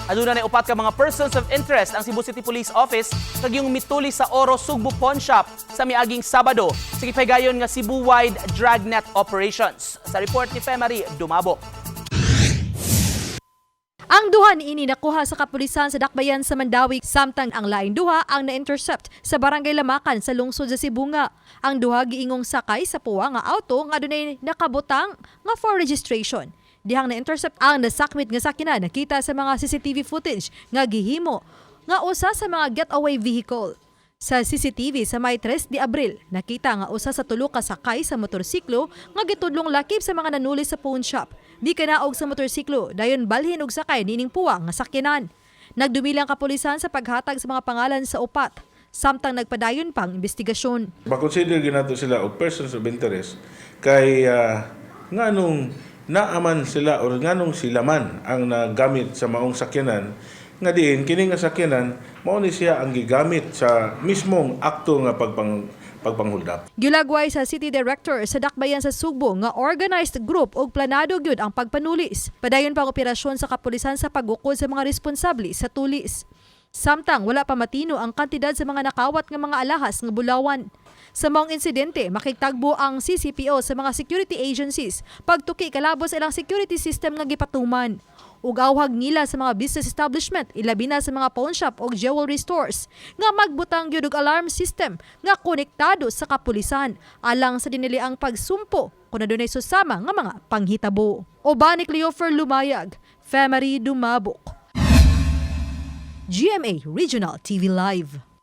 Aduna na upat ka mga persons of interest ang Cebu City Police Office kag yung mituli sa Oro Sugbo Pawn Shop sa miaging Sabado sa gipahigayon nga Cebu-wide dragnet operations. Sa report ni Femary Dumabo. Ang duha niini nakuha sa kapulisan sa Dakbayan sa Mandaue, samtang ang laing duha ang na-intercept sa Barangay Lamakan sa lungsod sa Sibonga. Ang duha giingong sakay sa puwa nga auto nga adunay nakabutang nga for registration. Dihang na-intercept ang nasakmit nga sakyanan, nakita sa mga CCTV footage nga gihimo nga usa sa mga getaway vehicle. Sa CCTV sa May 3 di Abril, nakita nga usa sa tulo ka sakay sa motorsiklo nga gitudlong lakip sa mga nanuli sa pawn shop. Di kanaog sa motorsiklo, dayon balhin og sakay nining puwa nga sakyanan. Nagdumilang kapulisan sa paghatag sa mga pangalan sa upat, samtang nagpadayon pang investigasyon. Ma-consider ginato sila og persons of interest kay nganong naaman sila or nganong sila man ang nagamit sa maong sakyanan, nga diin kini nga sakyanan mao ni siya ang gigamit sa mismong akto nga pagpanghold up. Gilagway sa City Director sa Dakbayan sa Sugbo nga organized group og planado gyud ang pagpanulis. Padayon pa ang operasyon sa kapulisan sa paggukod sa mga responsable sa tulis. Samtang wala pa matino ang kantidad sa mga nakawat nga mga alahas nga bulawan. Sa maong insidente, makigtagbo ang CCPO sa mga security agencies pagtuki kalabos sa ilang security system nga gipatuman. Ug awhag nila sa mga business establishment, ilabi na sa mga pawn shop o jewelry stores, nga magbutang gyud og alarm system nga konektado sa kapulisan alang sa dinili ang pagsumpo kung adunay susama nga mga panghitabo. Uban ni Cleofer Lumayag, Femary Dumabok. GMA Regional TV Live.